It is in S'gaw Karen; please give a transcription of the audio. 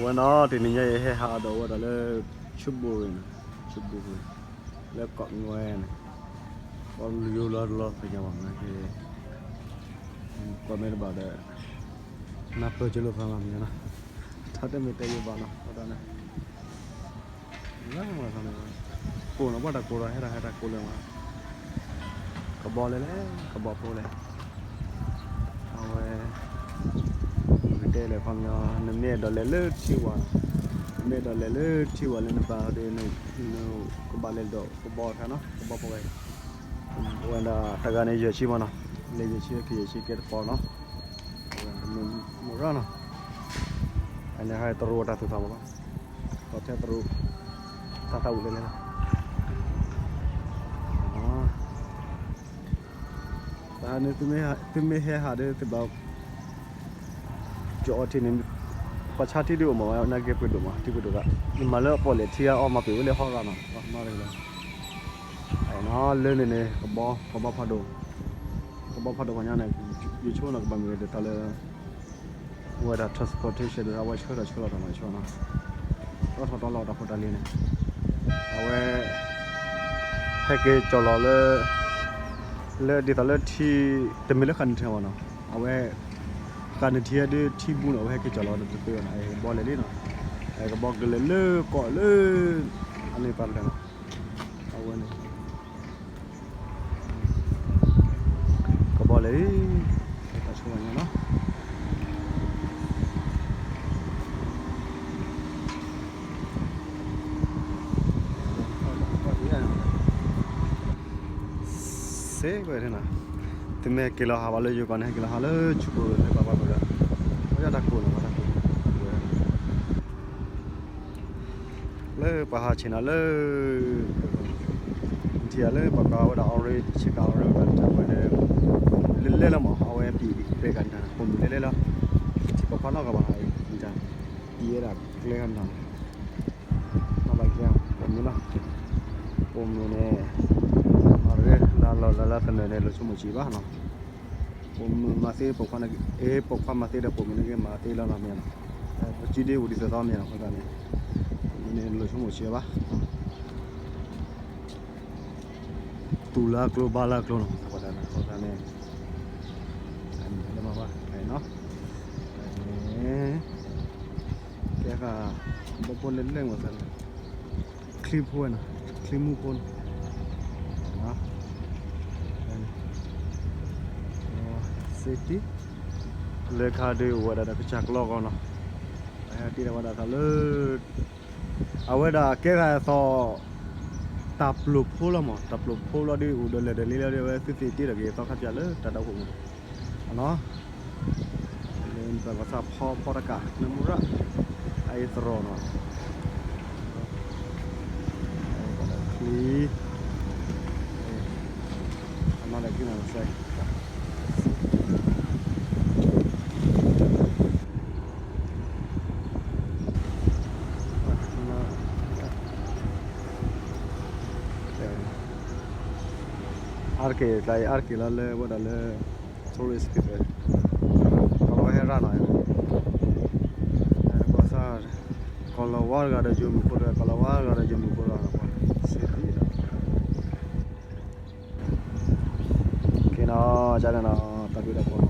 ဝဲနီၤ တနံၤညါအံၤ ဟဲဟးဒီးဝဲဒၣ်လၢ ဆူဘိရ့ၣ်နီၤ, ဆူဘိရ့ၣ် လၢကီးငွဲန့ၣ်, ကီးလူၤယိလီၤတလီၤသ့ၣ်ညါဘၣ်မး, ကွၢ်မ့ၢ်တဘၣ်ဒီး နၢ်ပၢၢ်ကလိာ်သးမးမ့ၢ်နီၤ, ထါတမ့ၢ်တဲယဘၣ်နီၤ ဝဲဒၣ်န့ၣ် ကိးနီၤ ဘၣ်တၢ်ကိးဒီး ဟဲတၢ်ဟဲတၢ်ကိးလၢမး, ကဘီလဲၣ်လဲၣ် ကဘီဖိလဲၣ်, အဝဲ နကတဲလဲၣ်ခီပညီ နမ့ၢ်အဲၣ်ဒိးလဲၤလၢထံဝၤနီၤ, နမ့ၢ်အဲၣ်ဒိးလဲၤလၢထံဝၤလၢနဘၣ်ဒီး နကဘၣ်လဲၤဒီးကဘီဖဲနီၤ ကဘီဖိဝဲ, ဝဲဒၣ်တဂၤန့ၣ် ယဲၢ်ဆံမးနီၤ, လဲၤယဲၢ်ဆံ ဖဲယဲၢ်ဆံကဲတပီနီၤ, ဝဲဒၣ်မုၢ်ရၣ်နီၤ, အန့ၣ်ဟဲတရူးတၢ်သူၣ်ထီၣ်မးနီၤ, ကီးထဲတရူး တၢ်သၣ်ဝံၤလဲၣ်လဲၣ်လီၤ, တၢ်န့ၣ် သုမ့ၢ်ဟဲဟးဒီး သုဘၣ် ကၠီအီထံန့ၣ် ပှၤဆါထံဒုးအိၣ်မးဝဲ နာ်က့ပှ့ၤဒိၣ်မး ထံပှ့ၤဒိၣ်ဂၤ, ယမၤလၢအပီၣ်လဲၣ်ထံအီၤမၤပှ့ၤဝဲလၢဟီဂၤနီၤ, လၢန့ၣ်န့ၣ် ကဘီ ကဘီဖးဒိၣ်, ကဘီဖးဒိၣ်ပှၤညါန့ၣ် ယဆိကမိၣ်ကဘၣ်မ့ၢ်ဒ်သိးလၢ ဝဲဒၣ် transportation ဒီး အဝဲဆှၢထီၣ်ဆှၢလီၤတၢ်မၤဆိနီၤ, တီထီၣ်တီလီၤတၢ်ဖိတၢ်လံၤန့ၣ်, အဝဲ ဟဲက့ၤကၠီၤလီၤလၢ လၢဒ်သိးလၢထံ တမ့ၢ်လၢဃာ်နထံဘၣ်နီၤ, အဝဲ ဃာ်နထံဒ်ထံဘူနီၤ အဝဲဟဲက့ၤကၠီၤလီၤတသ့ဘၣ်နီၤ, ကဘီလဲၣ်လံနီၤ, ကဘီကလဲၤလၢကီၢ်လၢ အန့ၣ်ပာ်ဖျဲးနီၤ, အဝဲန့ၣ် ကဘီလဲၣ်လံ, တၢ်ဆိကမိၣ်ညါနီၤ စ့ၢ်ကီးနီၤ, သုမ့ၢ်က့ၤလီၤဟးဘၣ်လၢယိၤကီၢ်န့ၣ် ဟဲက့ၤလီၤဟးလၢဆူဘိရ့ၣ် ဟဲဘၣ်ဘၣ်ဘၣ်ဒီး ပှၤတၢ်ကိးနီၤ ပှၤတၢ်ကိး လၢပှၤဟးဆ့ၣ်နီၤလၢ ထံၣ်လၢပှၤကၤဝဲဒၣ် orange ဆ့ကၤ orange ဝဲဒၣ်တၢ်ဝဲန့ၣ် လဲၤလဲၤလီၤမး အဝဲပံာ်ကျဲဂၤန့ၣ် ပိာ်မုၣ်လဲၤလဲၤလီၤ ထံၣ်ပိာ်ခွါနီတဂၤဘၣ် ပံာ်ဝဲဒၣ်ကျဲဂၤန့ၣ် မ့ၢ်ဘၣ်ကဲ ပိာ်မုၣ်လီၤ ပိာ်မုၣ်န့ၣ် အရ့လါလီၤလါလါသနၢၣ်န့ၣ် လိာ်ဆိကမိၣ်စံးဘၣ်နီၤ ပိာ်မုၣ်မၤသ့ပိာ်ခွါန့ၣ် အ့ ပိာ်ခွါမၤသ့ဒီးပိာ်မုၣ်န့ၣ်က့ၤမၤသ့လီၤနီၤမ့ၢ်နီၤ ပစုဒ့ဝံၤဒ်သိးသိးမ့ၢ်နီၤ အဃိသတးန့ၣ် ပိာ်မုၣ်န့ၣ်လိာ်ဆိကမိၣ်စံးဘၣ် တူၢ်လၢအကျိဘါလၢအကျိနီၤ အဃိသတးန့ၣ် အန့ၣ်လၢမၤဘၣ်နီၤ ကဲဃာ် ဘီဖိလဲၤလဲၤမၤသးန့ၣ် ချံဖိဝဲနီၤ ချံမူဖိနီၤ safety လၢခါဒုးအိၣ်ဝဲဒၣ်ဒီးကစၢ်ကျီဂီၤနီၤ တၢ်ဟဲတ့ထီၣ်ဝဲဒၣ်သးလၢ အဝဲဒၣ်ကဲထီၣ်အသီ တၢ်ပျိာ်ဖိလီၤမး တၢ်ပျိာ်ဖိလီၤဒုးအိၣ်ဒီးလဲၤဒီးလ့လီၤဒုး အဝဲသုသ့ၣ်တ့ထီၣ်က့ၤသီခါပၠးလၢတၢ်ဒၢဟိၣ်မး လၢပကသးဖီဖီတကး နမူရၣ် အအံၤသရိာ်နီၤ ချံ အမၤလၢခံနီၤစဲ အါတက့ၢ် ကျါအံၤအါတက့ၢ်လီၤလၢဝဲဒၣ်လၢ tourist က့ၤ ကီၢ်လီၤဝါဟဲရၣ်နီၤ ကီၢ်လီၤဝါတဂၤဒီးယိၤမုၣ်ဖိတဂၤ ကီၢ်လီၤဝါတဂၤဒီးယိၤမုၣ်ဖိတဂၤနီၤ safety နီၤ ကဲနီၤ ကန့ၣ်နီၤ တၢ်ဘျုးတၢ်ဖှိၣ်